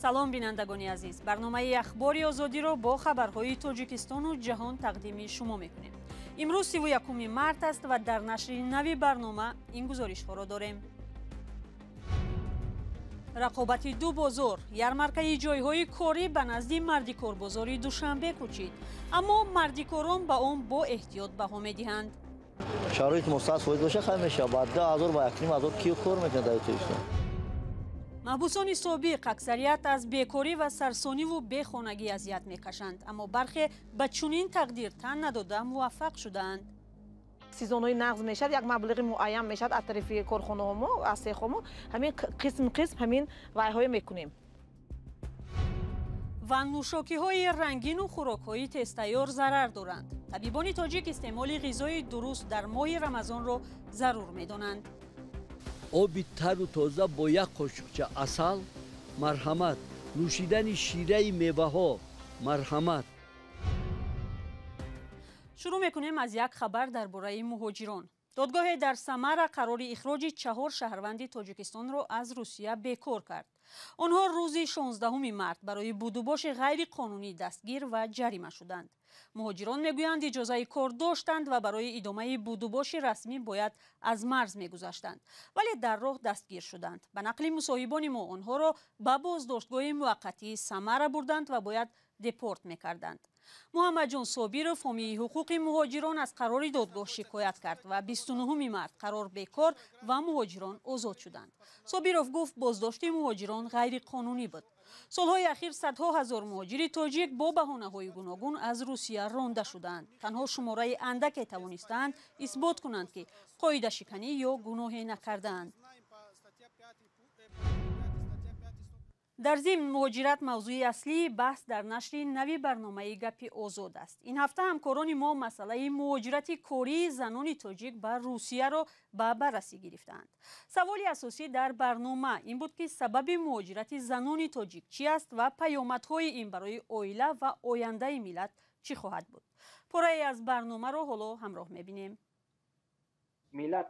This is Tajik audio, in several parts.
Салом, бинандагони азиз. Барномаи Ахбори Озодиро бо хабарҳои Тоҷикистону ҷаҳон тақдими шумо мекунем. Имрӯз 31 март аст ва дар нашри нави барнома ин гузоришҳоро дорем. Рақобати ду бозор, ярмаркаи ҷойҳои корӣ ба назди мардикорбозори Душанбе кӯчид, аммо мардикорон ба он бо эҳтиёт баҳо медиҳанд. Шароит мо 100% боша, хай мешавад. Ба 2000 ба 1500 киё кор мекунад дар Тоҷикистон? Маҳбусони собиқ аксарият аз бекорӣ ва сарсониву бехонагӣ азият мекашанд, аммо бархе ба чунин тақдир тан надода муваффақ шудаанд. Сезонҳои нағз мешавад, як маблағи муайян мешавад аз тарафи корхонаҳомо, аз сехҳомо, ҳамин қисм қисм ҳамин вайҳое мекунем. Ва нӯшокиҳои рангину хӯрокҳои тезтайёр зарар доранд. Табибони тоҷик истеъмоли ғизои дуруст дар моҳи Рамазонро зарур медонанд. Оби тару тоза бо як қошуқча асал марҳамат, нӯшидани шираи меваҳо марҳамат. Шурӯъ мекунем аз як хабар дар бораи муҳоҷирон. Додгоҳе дар Самара қарори ихроҷи 4 шаҳрванди Тоҷикистонро аз Русия бекор кард. Онҳо рӯзи 16 март барои будубоши ғайриқонунӣ дастгир ва ҷарима шуданд. Муҳоҷирон мегӯянд, иҷозаи кор доштанд ва барои идомаи будубоши расмӣ бояд аз марз мегузаштанд, вале дар роҳ дастгир шуданд. Ба нақли мусоҳибони мо, онҳоро ба боздоштгоҳи муваққатии Самара бурданд ва бояд депорт мекарданд. Муҳаммадҷон Собиров, ҳомии ҳуқуқи муҳоҷирон, аз қарори додгоҳ шикоят кард ва 29 март қарор бекор ва муҳоҷирон озод шуданд. Собиров гуфт, боздошти муҳоҷирон ғайриқонунӣ буд. Солҳои ахир садҳо ҳазор муҳоҷири тоҷик бо баҳонаҳои гуногун аз Русия ронда шудаанд. Танҳо шумораи андаке тавонистаанд исбот кунанд, ки қоидашиканӣ ё гуноҳе накардаанд. Дар зимн, муҳоҷират мавзӯи аслии баҳс дар нашри нави барномаи Гапи Озод аст. Ин ҳафта ҳамкорони мо масъалаи муҳоҷирати кории занони тоҷик ба Русияро ба баррасӣ гирифтаанд. Саволи асосӣ дар барнома ин буд, ки сабаби муҳоҷирати занони тоҷик чӣ аст ва паёмадҳои ин барои оила ва ояндаи миллат чӣ хоҳад буд. Порае аз барномаро ҳоло ҳамроҳ мебинем. Миллат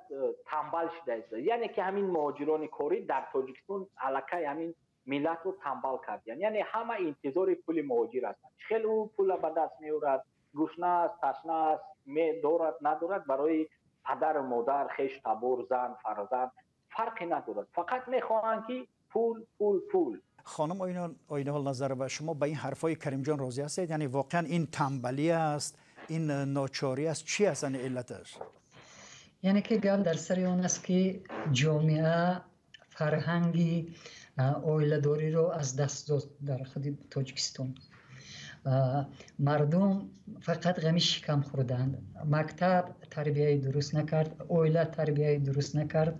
тамбал шудааст, яъне ки ҳамин муҳоҷирони корӣ дар Тоҷикистон аллакай ҳамин миллатро тамбал карданд. Яъне ҳама интизори пули муҳоҷир ҳастанд. Чӣ хел ӯ пула ба даст меорад, гушна аст, ташна аст, дорад, надорад, барои падару модар, хеш, табор, зан, фарзанд фарқе надорад. Фақат мехоҳанд, ки пул, пул, пул. Хонум Оинаҳол Назарова, шумо ба ин ҳарфҳои Каримҷон розӣ ҳастед? Яъне воқеан ин тамбалӣ аст, ин ночорӣ аст, чӣ аст иллаташ? Яъне ки гап дар сари он аст, ки ҷомеа фарҳанги оиладориро аз даст дод дар худи Тоҷикистон. Мардум фақат ғами шикам хӯрданд. Мактаб тарбияи дуруст накард, оила тарбияи дуруст накард,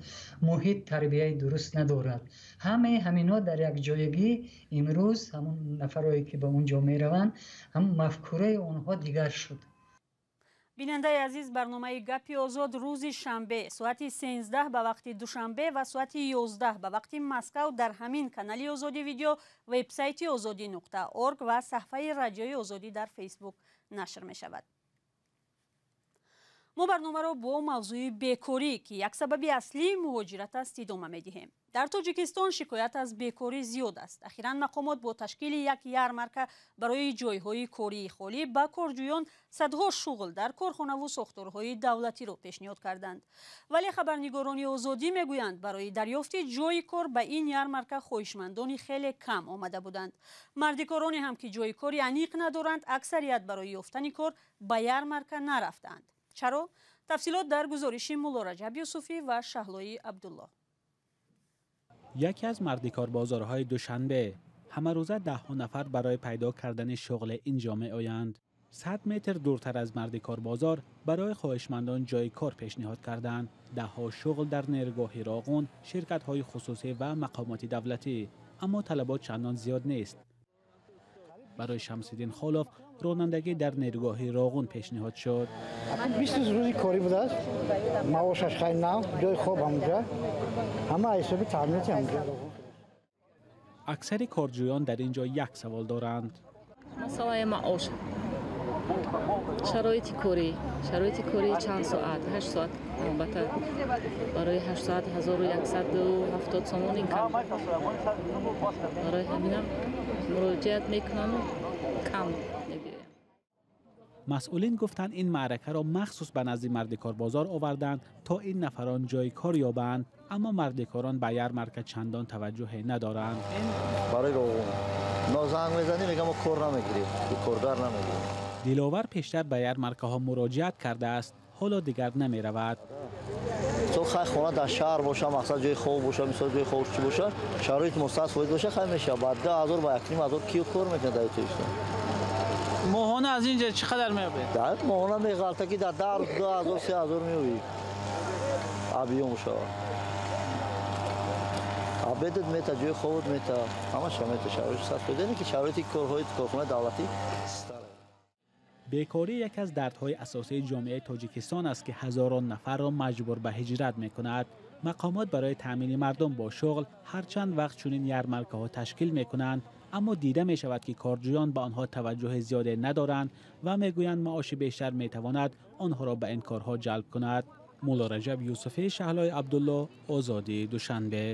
муҳит тарбияи дуруст надорад. Ҳамаи ҳаминҳо дар як ҷоягӣ имрӯз ҳамон нафарое ки ба он ҷо мераванд, ҳам мафкураи онҳо дигар шуд. Бинандаи азиз, барномаи Гапи Озод рӯзи шанбе соати 13 ба вақти Душанбе ва соати 11 ба вақти Москав дар ҳамин канали Озодӣ Видео, вебсайти озодӣ.орг ва саҳфаи Радиои Озодӣ дар Фейсбук нашр мешавад. Мо барномаро бо мавзӯи бекорӣ, ки як сабаби аслии муҳоҷират аст, идома медиҳем. Дар Тоҷикистон шикоят аз бекорӣ зиёд аст. Ахиран мақомот бо ташкили як ярмарка барои ҷойҳои кории холӣ ба корҷӯён садҳо шуғл дар корхонаву сохторҳои давлатиро пешниҳод карданд. Вале хабарнигорони Озодӣ мегӯянд, барои дарёфти ҷойи кор ба ин ярмарка хоҳишмандони хеле кам омада буданд. Мардикороне ҳам ки ҷойи кори аниқ надоранд, аксарият барои ёфтани кор ба ярмарка нарафтаанд. Чаро? Тафсилот дар гузориши Муллораҷаб Юсуфӣ ва Шаҳлои Абдуллоҳ. Яке аз мардикорбозорҳои Душанбе. Ҳамарӯза даҳҳо нафар барои пайдо кардани шуғл инҷо меоянд. 100 метр дуртар аз мардикорбозор барои хоҳишмандон ҷои кор пешниҳод карданд. Даҳҳо шуғл дар нерӯгоҳи Роғун, ширкатҳои хусусӣ ва мақомоти давлатӣ. Аммо талабот чандон зиёд нест. Барои Шамсиддин Холов ронандагӣ дар нерӯгоҳи Роғун пешниҳод шуд. 20 рӯзи корӣ будааст, маошаш хеле нав, ҷои хоб ҳамҷа, ҳама ҳисоби таъминоти ҳамҷа. Аксари корҷӯён дар ин ҷо як савол доранд. Масъалаи маош. Шароити корӣ, шароити корӣ чанд соат? 8 соат. Албатта, барои 8 соат 1170 сомон ин кам. Барои ҳаминам муроҷиат мекунану кам мебиёям. Масъулин гуфтанд, ин маъракаро махсус ба назди мардикорбозор оварданд, то ин нафарон ҷои кор ёбанд, аммо мардикорон ба ярмарка чандон таваҷҷӯҳе надоранд. Барои роғун но занг мезанӣ, мегӯям, мо кор намегирем, коргар намегирем. Диловар пештар ба ярмаркаҳо муроҷиат кардааст, ҳоло дигар намеравад. Мисол, хай, хона дар шаҳр боша, мақсад, ҷои хоб боша, мисол, ҷои хоб чӣ боша, шароит 100% боша, хай, мешава. Ба 2000, ба 1500 киё кор мекунад дар Тоҷикистон? Моҳона аз ин ҷо чӣ қадар меёбед? Дар моҳона меғалта, ки дар 10 рӯз 2000, 3000 меёбӣ, объём шава. Обедат мета, ҷои хобат мета, ҳамаша мета, шароит 100%, яъне ки шароити корҳои корхонаи давлатӣ. Бекорӣ яке аз дардҳои асосии ҷомеаи Тоҷикистон аст, ки ҳазорон нафарро маҷбур ба ҳиҷрат мекунад. Мақомот барои таъмини мардум бо шуғл ҳар чанд вақт чунин ярмаркаҳо ташкил мекунанд, аммо дида мешавад, ки корҷӯён ба онҳо таваҷҷӯҳи зиёде надоранд ва мегӯянд, маоши бештар метавонад онҳоро ба ин корҳо ҷалб кунад. Мулло Раҷаб Юсуфӣ, Шаҳлои Абдулло, Озодӣ, Душанбе.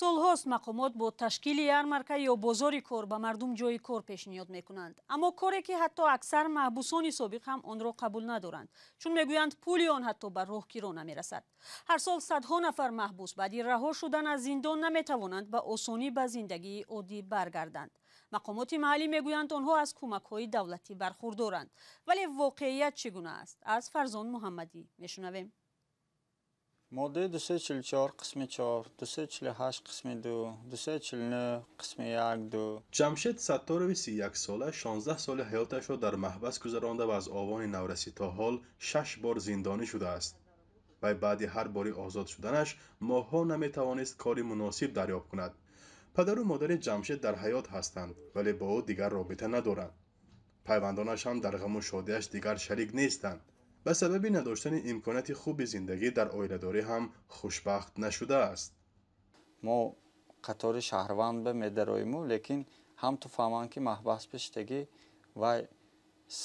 Солҳост мақомот бо ташкили ярмарка ё бозори кор ба мардум ҷои кор пешниҳод мекунанд, аммо коре, ки ҳатто аксар маҳбусони собиқ ҳам онро қабул надоранд, чун мегӯянд, пули он ҳатто ба роҳкиро намерасад. Ҳар сол садҳо нафар маҳбус баъди раҳо шудан аз зиндон наметавонанд ба осонӣ ба зиндагии оддӣ баргарданд. Мақомоти маҳаллӣ мегӯянд, онҳо аз кӯмакҳои давлатӣ бархурдоранд, вале воқеият чӣ гуна аст, аз Фарзон Муҳаммадӣ мешунавем. Моддаи 244 қисми 4, 248 қисми 2, 249 қисми 1, 2. Ҷамшед Сатторови 31-сола 16 соли ҳаёташро дар маҳбас гузаронда ва аз овони наврасӣ то ҳол шаш бор зиндонӣ шудааст. Вай баъди ҳар бори озод шуданаш моҳҳо наметавонист кори муносиб дарёб кунад. Падару модари Ҷамшед дар ҳаёт ҳастанд, вале бо ӯ дигар робита надоранд. Пайвандонаш ҳам дар ғаму шодиаш дигар шарик нестанд. Ба сабаби надоштани имконияти хуби зиндагӣ дар оиладорӣ ҳам хушбахт нашудааст. Мо қатори шаҳрванд ба медароиму, лекин ҳам ту фаҳманд, ки маҳбас пештагӣ вай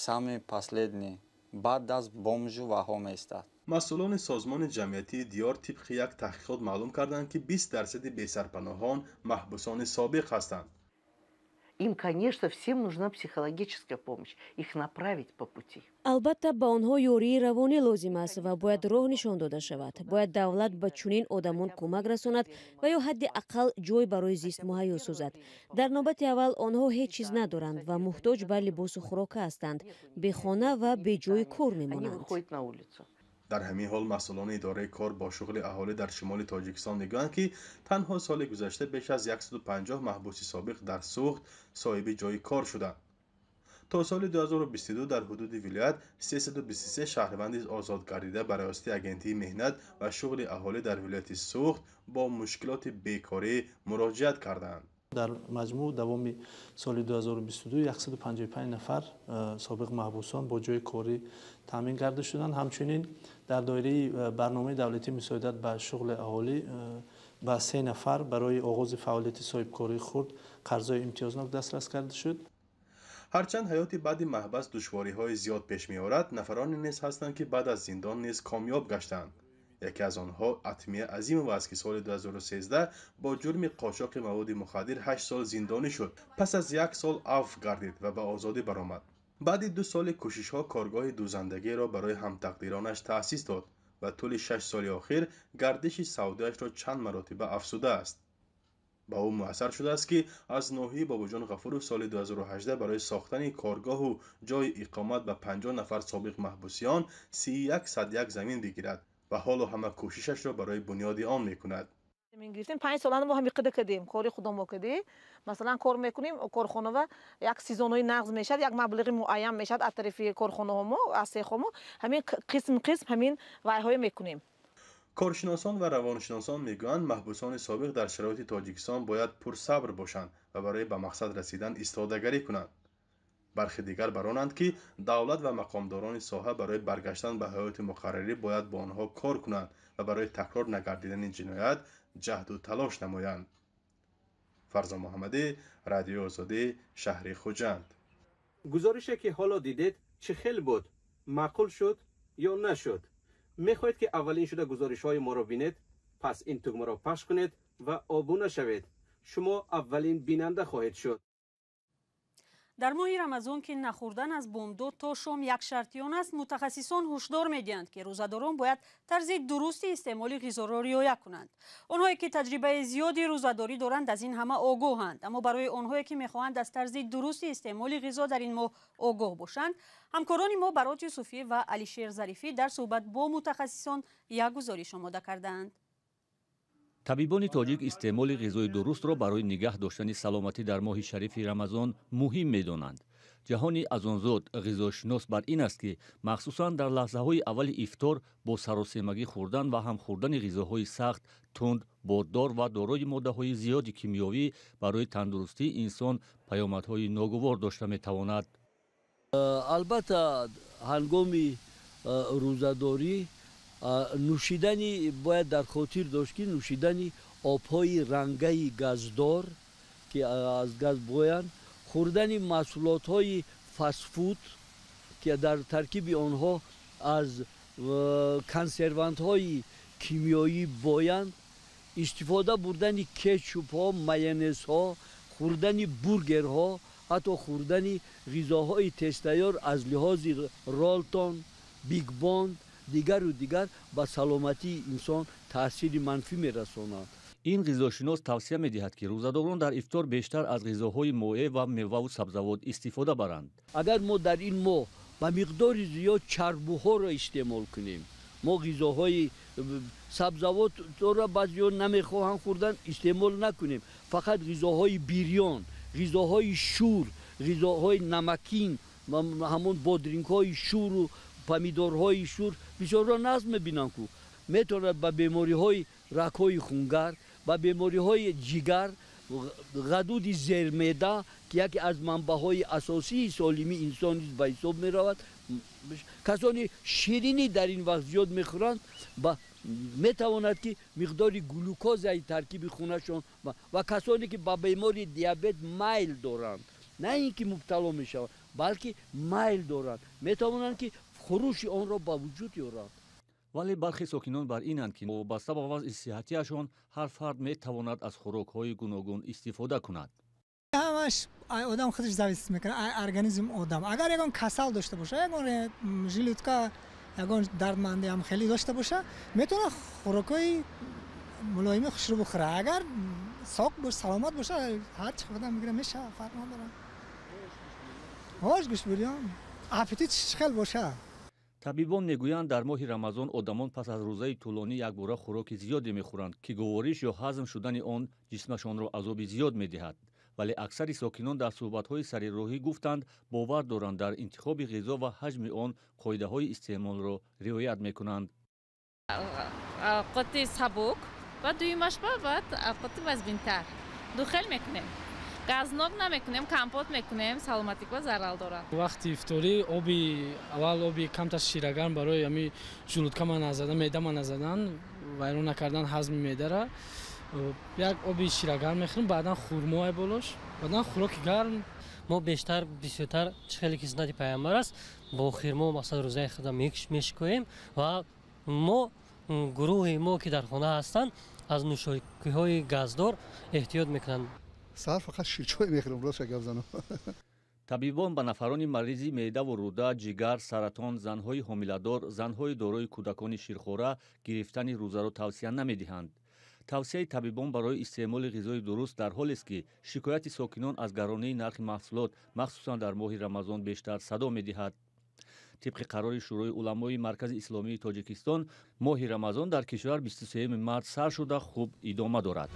самый последний баъд аз бомжу ваҳо меистад. Масъулони созмони ҷамъиятии Диёр тибқи як таҳқиқот маълум карданд, ки 20 дарсади бесарпаноҳон маҳбусони собиқ ҳастанд. Им, конечно, всем нужна психологическая помощь, их направить по пути. Албатта, ба онҳо ёрии равонӣ лозим аст ва бояд роҳ нишон дода шавад. Бояд давлат ба чунин одамон кӯмак расонад ва ё ҳадди ақал ҷой барои зист муҳайё созад. Дар навбати аввал онҳо ҳеҷ чиз надоранд ва муҳтоҷ ба либосу хӯрока ҳастанд, бехона ва беҷои кор мемонанд. Дар ҳамин ҳол, масъулони идораи кор бо шуғли аҳолӣ дар шимоли Тоҷикистон мегӯянд, ки танҳо соли гузашта беш аз 150 маҳбуси собиқ дар Суғд соҳиби ҷои кор шуданд. То соли 2022 дар ҳудуди вилоят 323 шаҳрванди озодгардида ба раёсати Агентии меҳнат ва шуғли аҳолӣ дар вилояти Суғд бо мушкилоти бекорӣ муроҷиат карданд. Дар маҷмӯъ давоми соли 2022 155 нафар собиқ маҳбусон бо ҷои корӣ таъмин карда шуданд. Ҳамчунин, дар доираи барномаи давлатии мусоидат ба шуғли аҳолӣ ба се нафар барои оғози фаъолияти соҳибкории хурд қарзҳои имтиёзнок дастрас карда шуд. Ҳарчанд ҳаёти баъди маҳбас душвориҳои зиёд пеш меорад, нафароне низ ҳастанд, ки баъд аз зиндон низ комёб гаштанд. Яке аз онҳо Атмия Азимова аст, ки соли 2013 бо ҷурми қочоқи маводи мухаддир 8 сол зиндонӣ шуд. Пас аз як сол афв гардид ва ба озодӣ баромад. Баъди 2 соли кӯшишҳо коргоҳи дӯзандагиро барои ҳамтақдиронаш таъсис дод ва тӯли 6 соли охир гардиши савдояшро чанд маротиба афзудааст. Ба ӯ муяссар шудааст, ки аз ноҳияи Бобоҷон Ғафуров соли 2018 барои сохтани коргоҳу ҷойи иқомат ба 50 нафар собиқ маҳбусиён 31 сад як замин бигирад ва ҳоло ҳама кӯшишашро барои бунёди он мекунад. Гирифтем, 5 солана мо ҳами қида кардем, кори худомо кардем. Масалан, кор мекунем корхонава, як сезонҳои нағз мешавад, як маблағи муайян мешавад аз тарафи корхонаҳомо, аз сехомо, ҳамин қисм қисм ҳамин вайҳое мекунем. Коршиносон ва равоншиносон мегӯянд, маҳбусони собиқ дар шароити Тоҷикистон бояд пурсабр бошанд ва барои ба мақсад расидан истодагарӣ кунанд. Бархе дигар баронанд, ки давлат ва мақомдорони соҳа барои баргаштан ба ҳаёти муқаррарӣ бояд бо онҳо кор кунанд ва барои такрор нагардидани ҷиноят ҷаҳду талош намоянд. Фарзон Муҳаммадӣ, Радиои Озодӣ, шаҳри Хуҷанд. Гузорише ки ҳоло дидед чӣ хел буд? Маъқул шуд ё нашуд? Мехоҳед ки аввалин шуда гузоришҳои моро бинед? Пас ин тугмаро пахш кунед ва обуна шавед. Шумо аввалин бинанда хоҳед шуд. Дар моҳи Рамазон, ки нахӯрдан аз бомдод то шом як шарти он аст, мутахассисон ҳушдор медиҳанд, ки рӯзадорон бояд тарзи дурусти истеъмоли ғизоро риоя кунанд. Онҳое ки таҷрибаи зиёди рӯзадорӣ доранд, аз ин ҳама огоҳанд. Аммо барои онҳое ки мехоҳанд аз тарзи дурусти истеъмоли ғизо дар ин моҳ огоҳ бошанд, ҳамкорони мо Барот Юсуфӣ ва Алишер Зарифӣ дар суҳбат бо мутахассисон як гузориш омода кардаанд. Табибони тоҷик истеъмоли ғизои дурустро барои нигаҳ доштани саломатӣ дар моҳи шарифи Рамазон муҳим медонанд. Ҷаҳони азонзод ғизошинос бар ин аст, ки махсусан дар лаҳзаҳои аввали ифтор бо саросемагӣ хӯрдан ва ҳам хӯрдани ғизоҳои сахт, тунд, боддор ва дорои моддаҳои зиёди кимиёвӣ барои тандурустии инсон паёмадҳои ногувор дошта метавонад. Албатта, ҳангоми рӯзадорӣ нӯшидани бояд дар хотир дошт, ки нӯшидани обҳои рангаи газдор, ки аз газ боянд, хӯрдани маҳсулотҳои фастфуд, ки дар таркиби онҳо аз консервантҳои кимиёӣ боянд, истифода бурдани кетчупҳо, майонезҳо, хӯрдани бургерҳо, ҳатто хӯрдани ғизоҳои тезтайёр аз лиҳози Ролтон, Бигбонд, дигару дигар ба саломатии инсон таъсири манфӣ мерасонанд. Ин ғизошинос тавсия медиҳад, ки рӯзадорон дар ифтор бештар аз ғизоҳои моеъ ва меваву сабзавот истифода баранд. Агар мо дар ин моҳ ба миқдори зиёд чарбуҳоро истеъмол кунем, мо ғизоҳои сабзавотро баъзеҳо намехоҳанд хӯрдан, истеъмол накунем, фақат ғизоҳои бирён, ғизоҳои шӯр, ғизоҳои намакин, ҳамон бодрингҳои шӯру помидорҳои шӯр бисёрро назм мебинанд, ку метавонад ба бемориҳои рагҳои хунгар, ба бемориҳои ҷигар, ғадуди зермеъда, ки яке аз манбаъҳои асосии солимии инсон низ ба ҳисоб меравад. Касоне ширинӣ дар ин вақт зиёд мехӯранд, метавонад ки миқдори глюкозаи таркиби хунашон ва касоне ки ба бемори диабет майл доранд, на ин ки мубтало мешаванд, балки майл доранд, метавонанд ки хурӯши онро ба вуҷуд ёранд. Вале бархе сокинон бар инанд, ки вобаста ба вазъи сиҳатиашон ҳар фард метавонад аз хӯрокҳои гуногун истифода кунад. Ҳамаш одам худаш зависит мекунад, организм одам. Агар ягон касал дошта боша, ягон желудка, ягон дардмандӣ ҳам хеле дошта боша, метавонад хӯрокҳои мулоими хушрӯ бихӯрад. Агар соқ бош, саломат боша, ҳар чӣ худам мегирад, мешавад, фарқ надорад. Ош гӯшт бирён, аппетит хел боша. Табибон мегӯянд, дар моҳи Рамазон одамон пас аз рӯзаи тӯлонӣ якбора хӯроки зиёде мехӯранд, ки гувориш ё ҳазм шудани он ҷисмашонро азоби зиёд медиҳад. Вале аксари сокинон дар суҳбатҳои сарироҳӣ гуфтанд, бовар доранд дар интихоби ғизо ва ҳаҷми он қоидаҳои истеъмолро риоят мекунанд. Авқоти сабук ва дуюмаш баъд авқоти вазбинтар ду хел мекунем. Газнок намекунем, компот мекунем, саломатига зарар дорад. Вақти ифторӣ оби аввал оби камтар ширагарм барои ҳами желудкама назадан, меъдама назадан, вайрон накардан ҳазми меъдара. Як оби ширагарм мехӯрем, баъдан хурмои болош, баъдан хӯроки гарм. Мо бештар бисёртар чӣ хеле ки суннати пайғамбар аст, бо хирмо мақсад рӯзаи худа мешикоем ва мо гурӯҳи мо ки дар хона ҳастанд аз нӯшокиҳои газдор эҳтиёт мекунанд. Саҳар фақат ширчой мехӯрам, рост гап занам. Табибон ба нафарони маризи меъдаву рӯда, ҷигар, саратон, занҳои ҳомиладор, занҳои дорои кӯдакони ширхора гирифтани рӯзаро тавсия намедиҳанд. Тавсияи табибон барои истеъмоли ғизои дуруст дар ҳолест, ки шикояти сокинон аз гаронии нархи маҳсулот, махсусан дар моҳи Рамазон, бештар садо медиҳад. Тибқи қарори Шӯрои уламои Маркази Исломии Тоҷикистон, моҳи Рамазон дар кишвар 23 март сар шуда хуб идома дорад.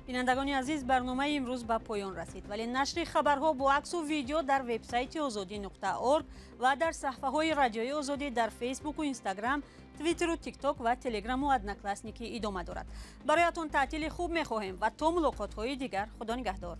Бинандагони азиз, барномаи имрӯз ба поён расид, вале нашри хабарҳо бо аксу видео дар вебсайти озодӣ.орг ва дар саҳфаҳои радиои Озодӣ дар Фейсбуку Инстаграм, Твиттеру Тикток ва Телеграму Одноклассники идома дорад. Бароятон таътили хуб мехоҳем ва то мулоқотҳои дигар Худо нигаҳдор.